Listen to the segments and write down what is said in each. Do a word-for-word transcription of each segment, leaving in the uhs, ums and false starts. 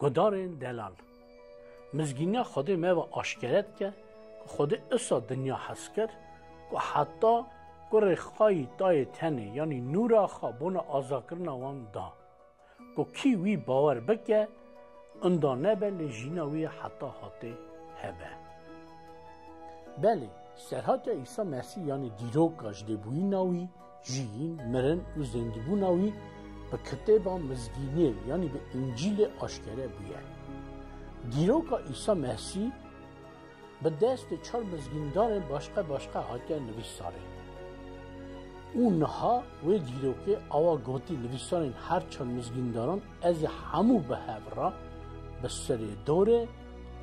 Gudarên delal. Mizgîniya Xwedê me ve aşkere dike ku Xwedê isa dinya hez kir ku heta kurê xwe yî tayê tenê, yanî nûra xwe bona azakirina wan da. Ku kî wî bawer bike, inda nebe, lê jiyîna wî heta hatê hebe. Belê, serhatiya Îsa Mesîh, yanî dîroka ji lêbûyîna wî, jiyîn, mirin û zêndîbûna wî bi kitêba Mizgîniyê, yanî bi Încîlê aşkere bûye. Dîroka Îsa Mesîh bi destê çar mizgîndarên başqe başqe hatiye nivîsarê. Û niha wê dîrokê awa gotî nivîsarên her çar mizgîndaran, ez ê hemû bi hev re, bi sirê dorê,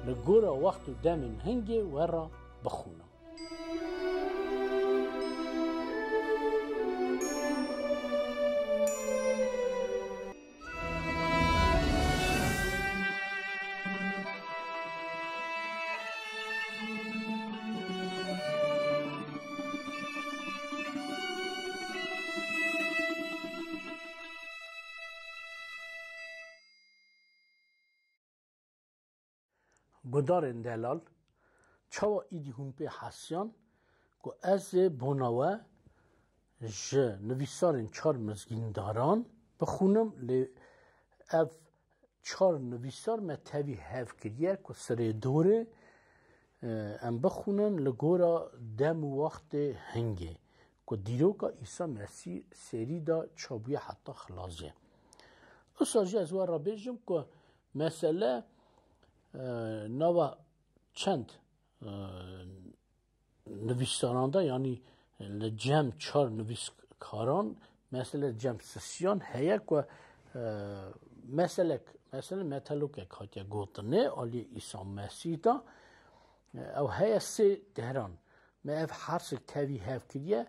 li gora wext û demên hingê we re bixwînim. Gudarên delal, çawa îdî hûn pê hesiyan ku ez ê bona we ji nivîsarên çar mizgîndaran bixwînim, lê ev çar nivîsar me tevî hev kiriye ku sirê dorê, e, em bixwînin li gora dem û wextê hingê, ku dîroka Îsa Mesîh serî de çabûye heta xilazê. Usa jî ez we re bêjim ku mesele, e, nava çend, e, nivîsaranda, yanî li cem çar nivîskaran, mesele cem sisiyan heye ku, e, meselek, mesele metelokek hatiye gotinê aliyê Îsa Mesîh de. E, ew heye sê deran. Me ev hersik tevî hev kiriye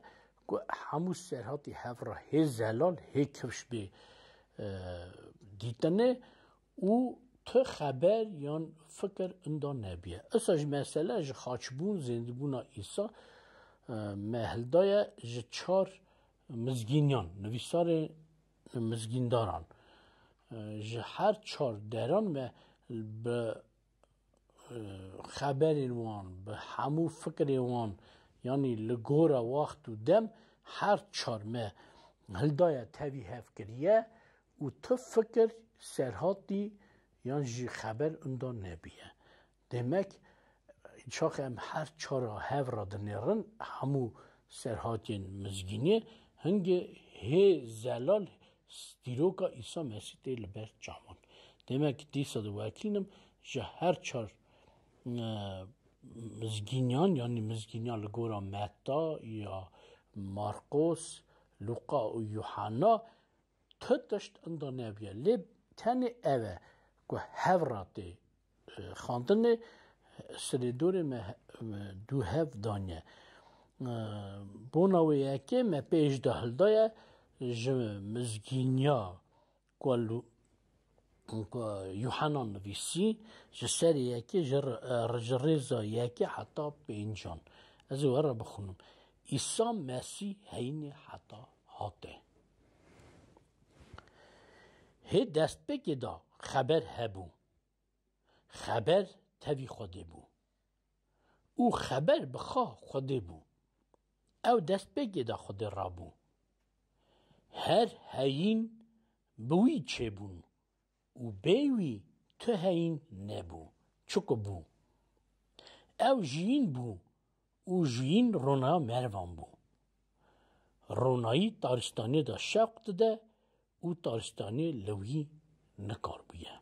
ku hemû serhatî hev re hê zelal, hê kifş bê, e, dîtinê. Û tu xeber yan fikir inda nebiye. Isa jî mesele ji xaçbûn, zêndîbûna Îsa, e, me hildaye ji çar mizgîniyan, nivîsarê mizgîndaran. E, ji her çar deran me bi, e, xeberên wan, bi hemû fikrê wan, yanî li gora wext û dem her çar me hildaye tevî hev kiriye. Û tu fikir serhatî yan jî xeber inda nebiye. Demek, çax em her çara hev re dinêrin, hemû serhatiyên mizgînê, hingê hê zelal dîroka Îsa Mesîh tê li ber çavan. Demek, dîsa diwekînim, ji her çar, e, mizgîniyan, yanî mizgîniya li gora Metta ya Marqos, Luqa û Yuhanna, tu tişt inda nebiye. Lê tenê ev e ku hev re tê, e, xandinê, sirê dorê me, me du hev daniye. E, bona wê yekê me pêş de hildaye ji mizgîniya ku Lu-, ku Yuhanan nivîsî, ji serê yekê ji r-, e, ji rêza yekê heta pêncan. Ez ê we re bixwînim. Îsa Mesîh heyînê heta hate. Hê destpêkê de xeber hebû. Xeber tevî Xwedê bû. Û xeber bi xwe Xwedê bû. Ew destpêkê de Xwedê rabû. Her heyîn bi wî çêbûn û bê wî tu heyîn nebû. Çiku bû. Ew jiyîn bû û jiyîn ronaya merivan bû. Ronayî taristaniyê de şewq dide û taristaniyê li wî nikarbûye.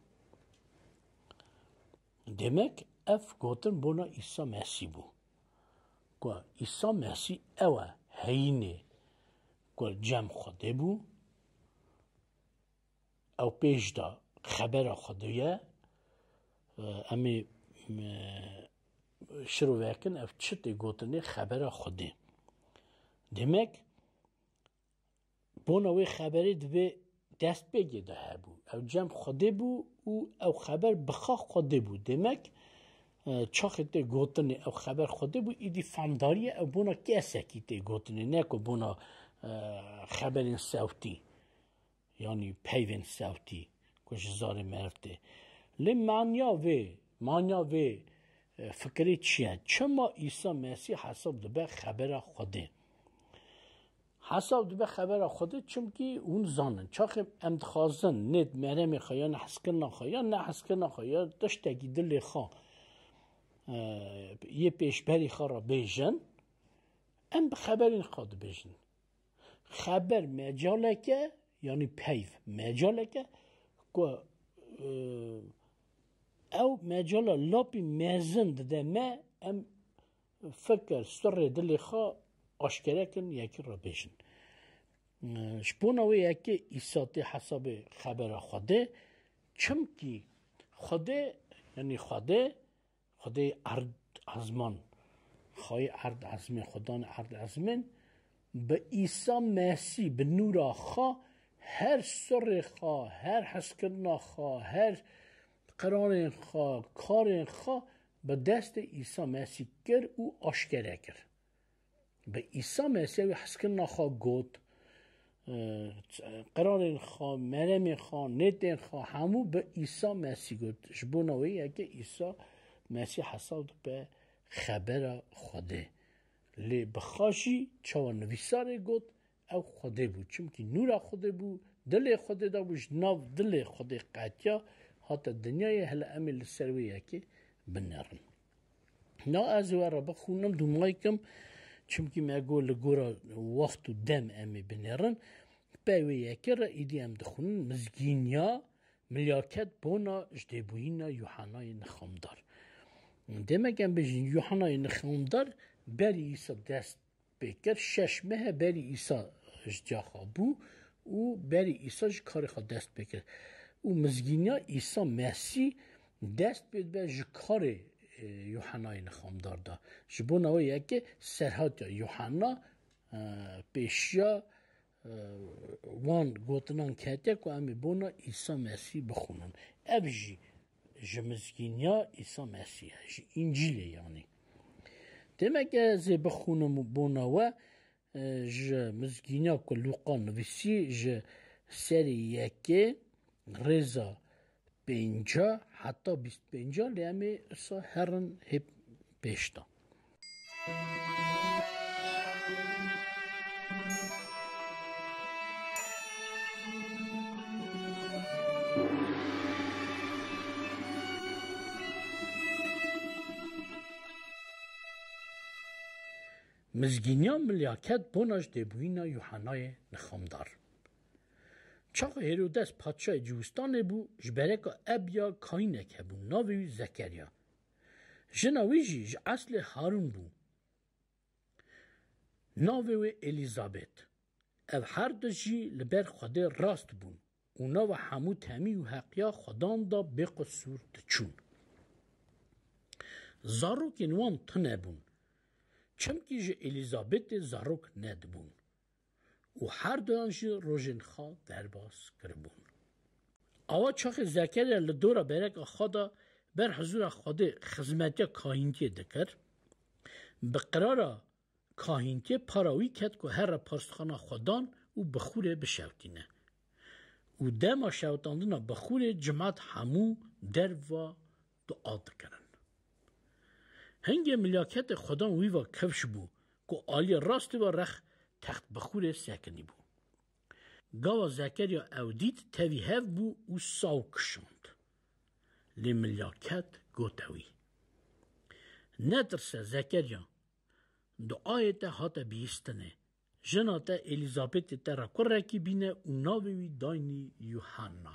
Demek ev gotin bona Îsa Mesîh bû. Ku Îsa Mesîh ew e heyînê ku cem Xwedê bû, ew pêş de xebera Xwedê ye, e, em ê, e, şirovekin ev çi tê gotinê xebera Xwedê. Demek, bona wê xeberê divê destpêkê de hebû. Ew cem Xwedê bû û ew xeber bi xwe Xwedê bû. Demek, e, çaxê tê gotinê ew xeber Xwedê bû, îdî famdarî ye ew bona kesekî tê gotinê, ne ku bona, e, xeberên sewtî. Yanî peyvên sewtî ku ji zarê meriv tê. Lê manya vê, manya vê, e, fikirê çi ye? Çima Îsa Mesîh hesab dibe xebera Xwedê? Hesab dibe xebera Xwedê, çimkî hûn zanin. Çaxê em dixwazin nêt meremê xwe ya nehezkirina xwe ya nehezkirina xwe ya tiştekî dilê xwe, e, yê pêşberî xwe re bêjin, em bi xeberên xwe dibêjin. Xeber mecaleke, yanî peyv mecaleke ku, e, ew mecala lapî mezin dide me, em fikir, sirrê dilê xwe aşkere kin, yekî re bêjin. E, ji bona wê yekê Îsa tê hesabê xebera Xwedê, çimkî Xwedê, yanî Xwedê, Xwedê erd ezman, xayê erd ezmên, Xwedanê erd ezmên, bi Îsa Mesî, bi nûra xwe, her sirrê xwe, her hezkirina xwe, her qirarên xwe, karên xwe bi destê Îsa Mesî kir û aşkere kir. Bi Îsa Mesîh wî hezkirina xwe got, e, qirarên xwe, meremên xwe, nêtên xwe, hemû bi Îsa Mesîh got. Ji bona wê yekê Îsa Mesîh hesab dibe xebera Xwedê. Lê bi xwe jî çawa nivîsarê got, ew Xwedê bû. Çimkî nûra Xwedê bû, dilê Xwedê de bû, ji nav dilê Xwedê qetiya, hate dinyayê, hele em ê li ser wê yekê binêrin. Na ez ê we re bixwînim, dûmayî kim, çimkî me got li gora wext û dem em ê binêrin. Pey wê yekê re êdî em dixwînin, mizgîniya milyaket bona ji dêbûyîna Yuhanayê Nixamdar. Demek em bêjin, Yuhanayê Nixamdar berî Îsa dest pê kir, şeş meh e berî Îsa ji ciya xwe bû û berî Îsa ji karê xwe dest pê kir. Û mizgîniya Îsa Mesîh dest pê dibe ji karê, e, Yuhanayê Nixamdar de. Ji bona wê yekê serhatiya Yuhana, e, pêşiya, e, wan gotinan ketiye ku em ê bona Îsa Mesîh bixwînin. Ev jî ji mizgîniya Îsa Mesîh e, ji Încîlê yanî. Demek ez ê bixwînim bona we, e, ji mizgîniya ku Lûqa nivîsî ji serê yekê rêza pênca heta bîst pênca, lê em ê isa herin hê pêş de. Mizgîniya milyaket bona ji dêbûyîna Yuhanayê Nixamdar. Çaxa Hêrodes padşayê Cihûstanê bû, ji bereka Ebiya kahînek hebû, navê wî Zekerya. Jina wî jî ji eslê Harûn bû. Navê wê Elîzabet. Ev her du jî li ber Xwedê rast bûn û nava hemû temî û heqiya Xwedan de bêqusûr diçûn. Zarokên wan tune bûn, çimkî ji Elîzabetê zarok nedibûn û her duyan jî rojên xwe derbas kiribûn. Awa çaxê Zekerya li dora bereka xwe de ber hizûra Xwedê xizmetiya kahîntiyê dikir, bi qirara kahîntiyê para wî ket ku here parsixana Xwedan û bi xûrê bişewtîne. Û dema şewitandina bi xûrê cimat hemû derva dua dikirin. Hingê milyaketê Xwedan wî ve kifş bû ku aliyê rastê ve rex text bi xûrê sekinî bû. Gava Zekerya ew dît, tevî hev bû û saw kişand. Lê milyaket gote wî, Netirse Zekerya, duayê te hate bihîstinê. Jina te Elîzabetê te re kurekî bîne û navê wî daynî Yuhanna.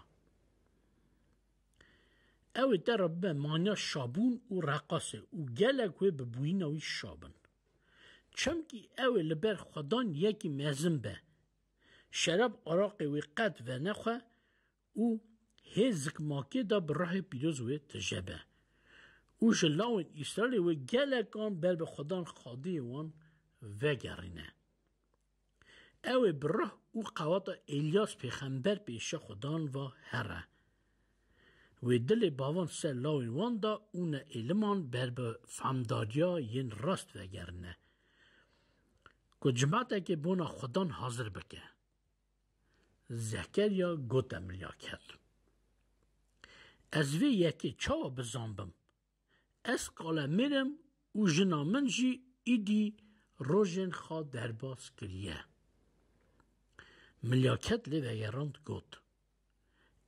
Ew ê te re bibe manya şabûn û reqasê û gelek wê bi bûyîna wî şa bin. Çimkî ew ê li ber Xwedan yekî mezin be. Şerab araqê wê qet venexwe û hê zikmakê de bi ruhê pîroz wê tije be. Û ji lawên Îsraîlê wê gelekan ber bi Xwedan Xwediyê wan vegerîne. Ew ê bi ruh û qewata Elyas pêxember pêşiya Xwedan ve here. Wê dilê bavan ser lawên wan de û ne êliman ber bi fehmdariya yên rast vegerîne. Ku cimatekê bona Xwedan hazir bike. Zekerya gote milyaket, Ez vê yekê çawa bizanbim? Ez qalemêr im û jina min jî îdî rojên xwe derbas kiriye. Milyaket lê vegerand got,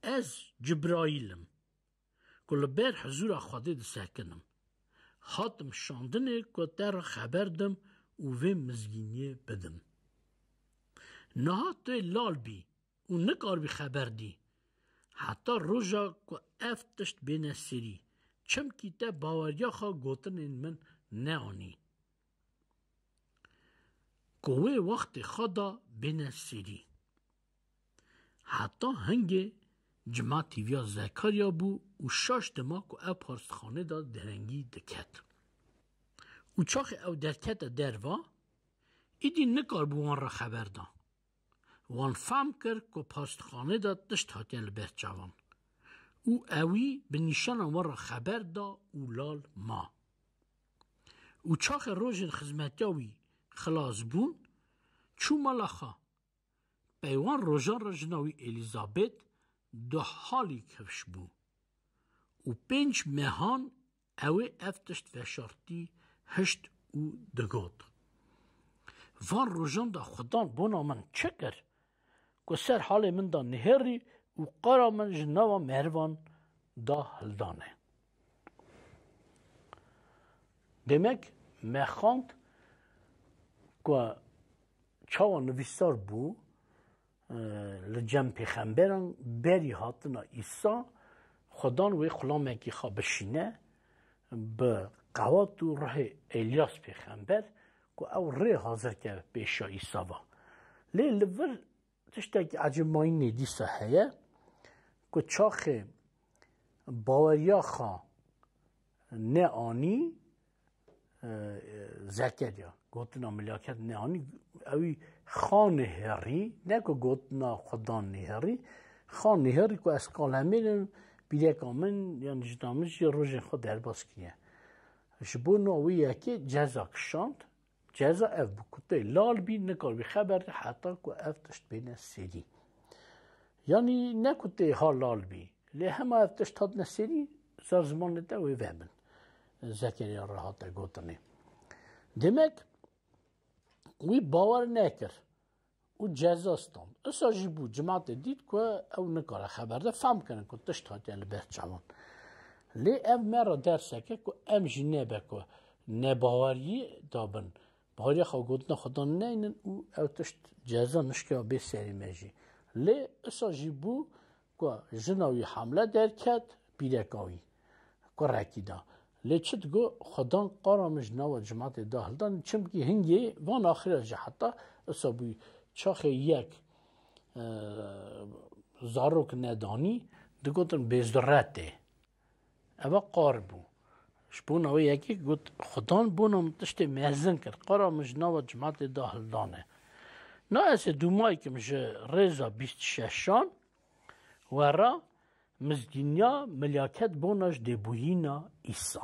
Ez Cibrayîl im, ku li ber hizûra Xwedê disekinim. Hatim şandinê ku te re xeber dim û vê mizgîniyê bidim. Niha tu lal bî û nikaribî xeber dî, heta roja ku ev tişt bêne serî, çimkî te baweriya xwe gotinên min neanî. Ku wê wextê xwe da bêne serî. Heta hingê cima tîviya Zekarya bû û şaş dima ku ev parstixanê de derengî diket. Û çaxê ew derkete derva, îdî nikaribû wan re xeber da. Wan fehm kir ku parstixanê de tişt hatiye li ber çavan. Û ewî bi nîşana wan re xeber da û lal ma. Û çaxê rojên xizmetiya wî xilas bûn, çû mala xwe. Pey wan rojan re jina wî Elîzabet duhalî kifş bû. Û pênc mehan ew ê ev tişt veşartî hişt û digot, Van rojan de Xudan bona min çi kir, ku ser halê min de nihêrî û qara min ji nava merivan da hildane? Demek me xwend ku çawa nivîsar bû, e, li cem pêxemberan berî hatina Îsa, Xudan wê xulamekî xwe bişîne, bi qewat û ruhê Elyas pêxember, ku ew rê hazir keve pêşiya Îsa va. Lê li vir tiştekî ecêbmayînê dîsa heye, ku çaxê baweriya xwe neanî, e, e, Zekerya, gotina milyaket neanî, ewî xwe nihêrî, ne ku gotina Xudan nihêrî, xwe nihêrî ku ez qalemêr im, pîreka min yan jina min jî rojên xwe derbas kiriye. Ji bo na wê yekê ceza kişand, ceza ev bû ku tê lal bî, nikaribî xeber de heta ku ev tişt bêne serî. Yanî ne ku tê ha lal bî, lê hema ev tişt hatine serî, zar zimanê te wê vebin. Zekeriya re hate gotinê. Demek wî bawer nekir û ceza stand. Isa jî bû, cimatê dît ku ew nikare xeber de, fam kirin ku tişt hatiye li ber çavan. Lê ev me re derseke ku em jî nebe ku nebaweriyê dabin. Baweriya xwe gotina Xudan neynin û ew tişt ceza nişkeva bê serê me jî. Lê isa jî bû ku jina wî hamle derket, pîreka wî, kurekî da. Lê çi digo, Xudan qara min ji nava cimatê da hildan, çimkî hingê van axira jî heta isa bû çaxê yek, e, zarok nedanî, digotin bêzuretê. Eva qar bû. Ji bona wê yekê got, Xudan bona min tiştê mezin kir. Qara min ji nava cimatê da hildane. Na ez ê dûmayê kim ji rêza bîst şeşan we ra mizgîniya milyaket bona ji dêbûyîna Îsa.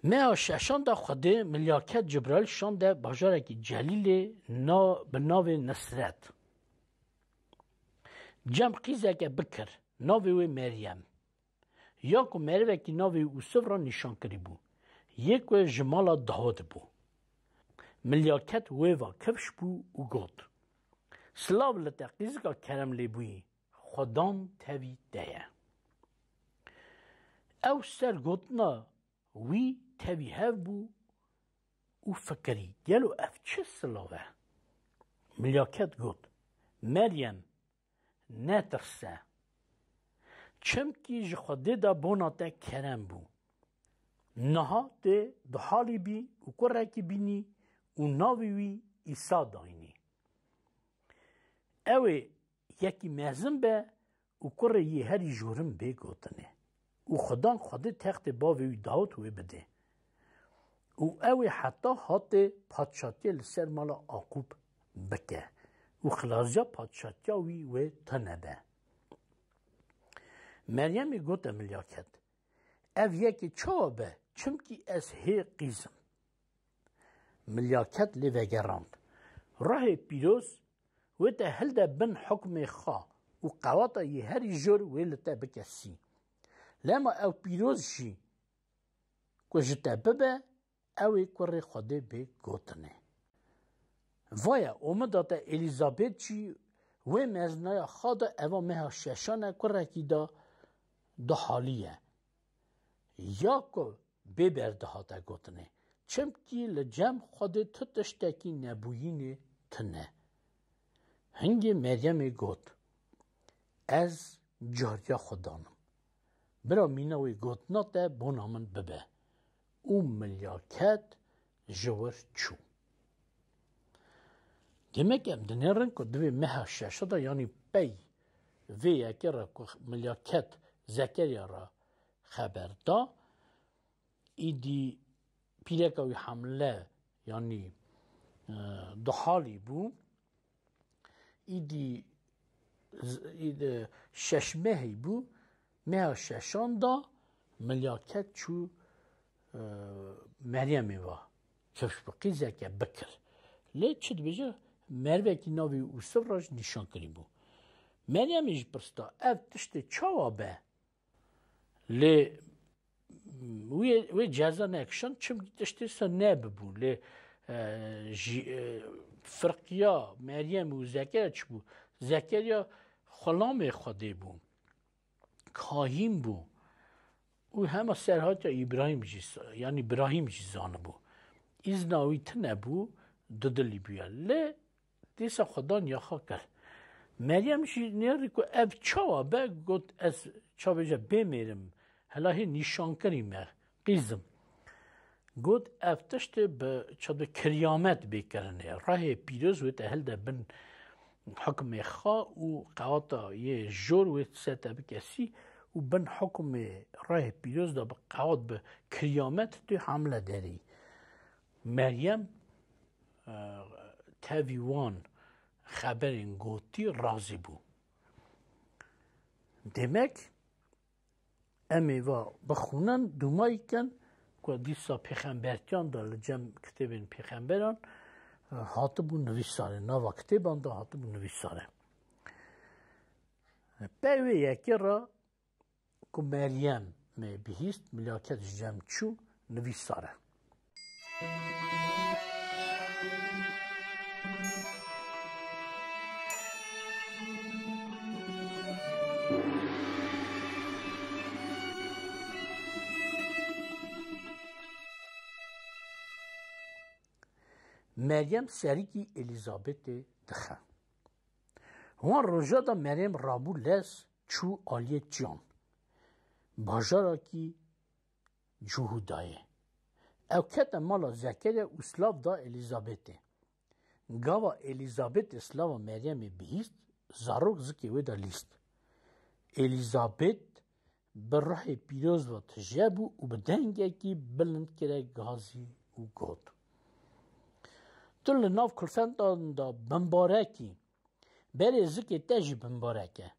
Meha şeşan de Xwedê milyaket Cibraîl şande bajarekî Celîlê na, bi navê Nisret. Cem qîzeke bikir, navê wê Meryem. Ya ku merivekî navê wî Ûsiv re nîşan kirîbû, yê ku ji mala Dawid bû. Milyaket wê va kifş bû û got, Silav li te qîzika kerem lêbûyî, Xudan tevî te ye. Ew ser gotina wî tevî hev bû û fikirî, Gelo ev çi silav e? Milyaket got, Meryem, netirse. Çimkî ji Xwedê de bona te kerem bû. Niha tê duhalî bî û kurekî bînî û navê wî Îsa dayînî. Ew ê yekî mezin be û kurê yê herî jorin bê gotinê. Û Xudan Xwedê textê bavê wî Dawid wê bidê. Û ew ê heta hatê padşatiya li ser mala Aqûb bike. Û xilaziya padşatiya wî wê tune be. Meryemê gote milyaket, Ev yekê çawa be, çimkî ez hê qîz im. Milyaket lê vegerand. Ruhê pîroz wê te hilde bin hukmê xwe û qewata yê herî jor wê li te bike sî. Lema ew pîroz jî ku ji te bibe, ew ê kurê Xwedê bê gotinê. Vaya, omida te Elîzabet jî wê mezinaya xwe de eva meha şeşan e, kurekî de duhalî ye. Ya ku bê berdihat e gotinê. Çimkî li cem Xwedê tu tiştekî nebûyînê tune. Hingê Meryemê got, Ez cariya Xudan im. Bira mîna wê gotina te bona min bibe. Û milyaket ji wir çû. Demek em dinêrin ku divê meha şeşa de, yanî pey vê yekê re ku milyaket Zekeriya re xeber da, îdî pîreka wî hemle, yanî, e, duhalî bû. Îdî z-, îdî şeş mehî bû, meha şeşan da milyaket çû, e, Meryemê va, kifş bi qîzeke bikir. Lê çi dibêje, mervekî navê Ûsif re ji nîşan kirî bû. Meryemê jî pirs da, Ev tiştê çawa be? Lê wê, wê ceza nekişand, çimkî tiştê se nebibû. Lê, e, jî, e, firqiya Meryem û Zekeriya çi bû? Zekeriya xulamê Xwedê bû. Kahîn bû. Û hema serhatiya Îbrahîm jî, yanî Îbrahîm jî zanibû. Îzna wî tune bû, dudilî bûye. Lê Dîsa Xudan yaxa kir. Meryem jî nêrî ku ev çawa be, got, Ez çavêje bê mêrim, hela hê nîşankirî me, qîzim. Got, Ev tiştê bi çabe kiryamet bê kirinê. Rehê pîroz wê te hilde bin hukmê xwe û qewata yê jor wê ser te bike sî û bin hukmê rehê pîroz de bi qewat bi kiryamet tu hamle derî. Meryem, e, tevî wan xeberên gotî razî bû. Demek, em ê va bixwînin, dûmayî kin ku dîsa pêxembertiyan de li cem kitêbên pêxemberan, e, hatibû nivîsarê, nava kitêban de hatibû nivîsarê. Pey wê yekê re ku Meryem me bihîst, milaket ji cem çû, nivîsar e. Meryem serikî Elîzabetê dixe. Wan roja de Meryem rabû lez, çû aliyê çiyan, bajarekî Cihûdayê. Ew kete mala Zekeriya û silav da Elîzabetê. Gava Elîzabetê silava Meryemê bihîst, zarok zikê wê de lîst. Elîzabet bi ruhê pîroz ve tije bû û bi dengekî bilind kire gazî û got, Tu li nav kulfendan de bimbarek î, berê zikê te jî bimbarek e.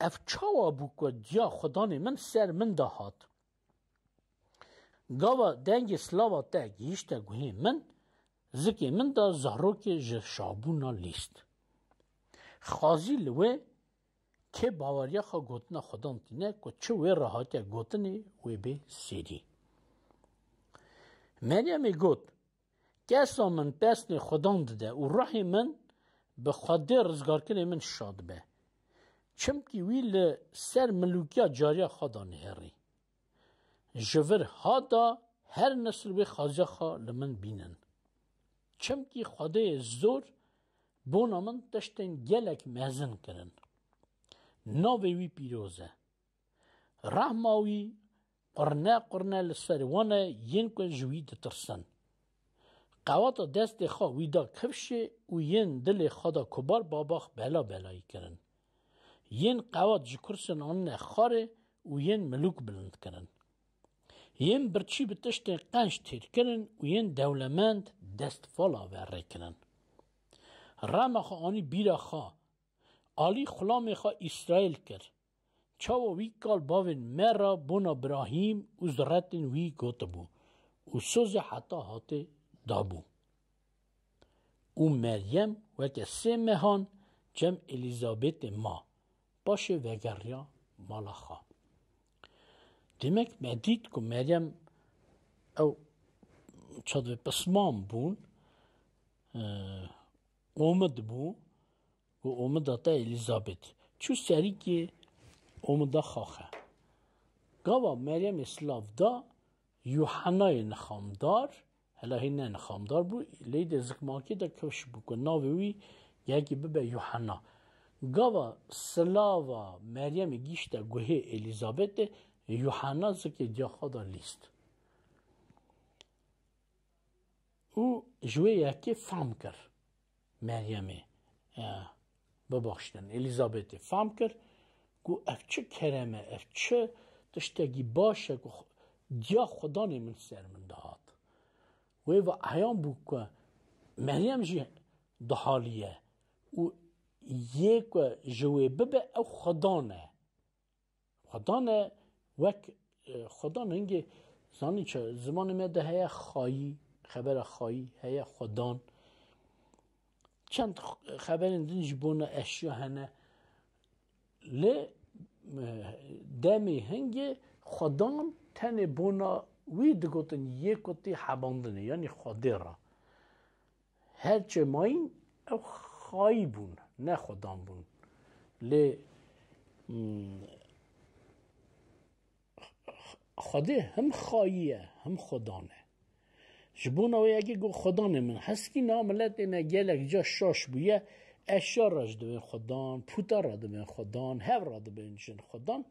Ev çawa bû ku diya Xudanê min ser min de hat? Gava dengê silava te gihîşte guhê min, zikê min de zarokê ji şabûna lîst. Xazî li wê kê baweriya xwe gotina Xudan tîne ku çi wê re hatiye gotinê wê bê sêrî. Meryemê got, Kesa min pesnê Xudan dide û ruhê min bi Xwedê rizgarkirinê min şa dibe. Çimkî wî li ser milûkiya cariya xwe de nihêrî. Ji vir ha da her nesil wê xaziya xwe li min bînin. Çimkî Xwedê zor bona min tiştên gelek mezin kirin. Navê wî pîroz e. Rehma wî qurne qurne li ser wan e yên ku ji wî ditirsin. Qewata destê xwe wî da kifşê û yên dilê xwe da kubar babax bela belayî kirin. Yên qewat ji kursên anine xwarê û yên milûk bilind kirin. Yên birçî bi tiştên qenc têr kirin û yên dewlemend destvala ve rê kirin. Rema xwe anî bîra xwe, alî xulamê xwe Îsraîl kir. Çawa wî kal bavên me re bona Birahîm û ziretên wî gotibû û sozê heta hatê dabû. Û Meryem weke sê mehan cem Elîzabetê ma, paşê vegeriya mala xwe. Demek me dît ku Meryem ew çadve pisman bûn, e, omid bû, û omida te Elîzabet. Çû serîkê omida xaxe. Gava Meryemê silav da, Yuhennayê nixamdar, hela hê ne nixamdar bû, lê de zikmakê de kifş bû ku navê wî yekî bibe Yuhenna. Gava silava Meryemê gîşte guhê Elîzabetê, Yuhenna zikê diya xwe da lîst. Û ji wê yekê fam kir Meryemê, e, bibaştin, Elîzabetê fam kir ku ev çi kerem e, ev çi tiştekî baş e ku xu-, diya Xudanê min ser min dihat. Wê ve eyan bû ku Meryem jî dihaliye û yê ku ji wê bibe ew Xudan e. Xudan e wek, e, Xudan hingê, zanî çi, zimanê me de heye xayî, xebera xayî, heye Xudan. Çend x-, xeberên din ji bona eşya hene. Lê, e, demê hingê Xudan tenê bona wî digotin yê ku tê hebandinê, yanî Xwedê re. Her çi mayîn ew xayî bûn, ne Xudan bûn. Lê, hmm, Xwedê him xayî ye, him Xudan e. Ji bona wê yekê got, Xudanê min, heskî na miletê me gelek ca şaş bûye, eşya re jî dibên Xudan, pûta re dibên Xudan, hev re dibên jin Xudan.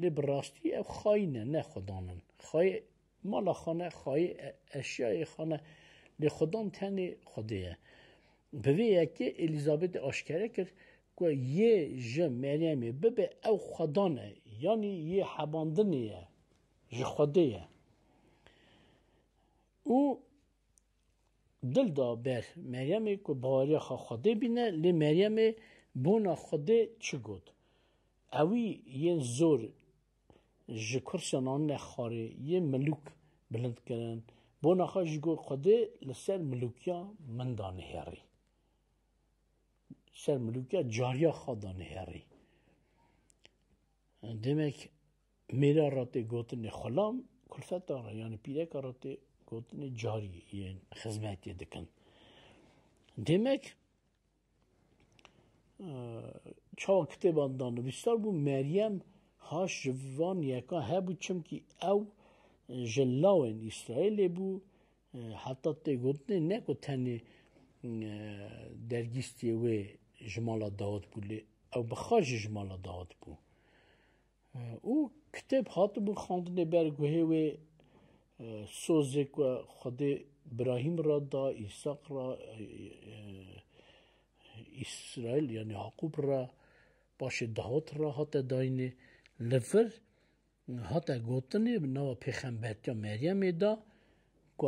Lê bi rastî ev xayî ne, ne Xudan in. Xayî mala xwe ne, xayê e-, eşyayê xwe ne, lê Xudan tenê Xwedê ye. Bi vê yekê Elîzabetê aşkere kir ku yê ji Meryemê bibe ew Xudan e, yanî yê hebandinê ye, ji Xwedê ye. Û dil da ber Meryemê ku baweriya xwe Xwedê bîne, lê Meryemê bona Xwedê çi got? Ewî yên zor ji kursiyan anine xwarê, yên milûk bilind kirin. Bona xwe jî got, Xwedê li ser milûkiya min da nihêrî. Ser milûkiya cariya xwe da nihêrî. Demek mêra re tê gotinê xulam, kulfeta re, yanî pîreka re tê gotinê carî yên xizmetê dikin. Demek, e, çawa kitêban da nivîsar bû, Meryem haş ji van yeka hebû, çimkî ew ji lawên Îsraîlê bû, e, heta tê gotinê ne ku tenê, e, dergîstiyê wê ji mala Dawid bû, lê ew bi xwe jî ji mala Dawid bû. E, û kitêb hatibû xwendinê ber guhê wê, e, sozê ku Xwedê Îbrahîm re da, Îsaq re, e, e, Îsraîl, yanî Yaqûb re, paşê Dawid re hate dayînê. Li vir hate gotinê bi nava pêxembertiya Meryemê de ku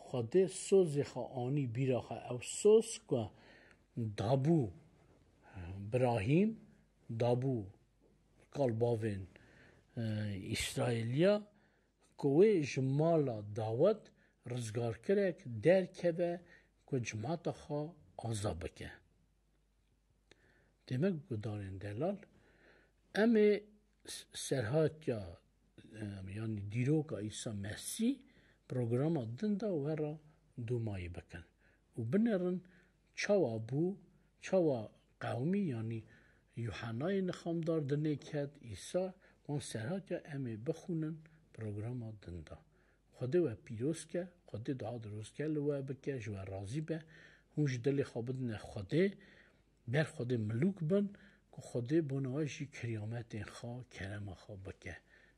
Xwedê sozê xwe anî bîra xwe, ew soz ku dabû Birahîm, dabû kal bavên, e, Îsraîliya, ku wê ji mala Dawid rizgarkirek derkeve ku cimata xwe aza bike. Demek gudarên delal, em ê s-, serhatiya, em, yanî dîroka Îsa Mesîh programa din de we re dûmayî bikin û binêrin çawa bû, çawa qewmî, yanî Yuhennayê nixamdar dinê ket, Îsa wan serhatiya em ê bixwînin programa din de. Xwedê we pîroz ke, Xwedê daha dirozke li we bike, ji we razî be. Hûn ji dilê xwe bidine Xwedê, ber Xwedê milûk bin, ku Xwedê bona we jî kiryametên xwe, kerema xwe bike.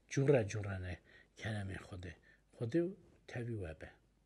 Cûre cûre ne keremên Xwedê. Xwedê tevî we be.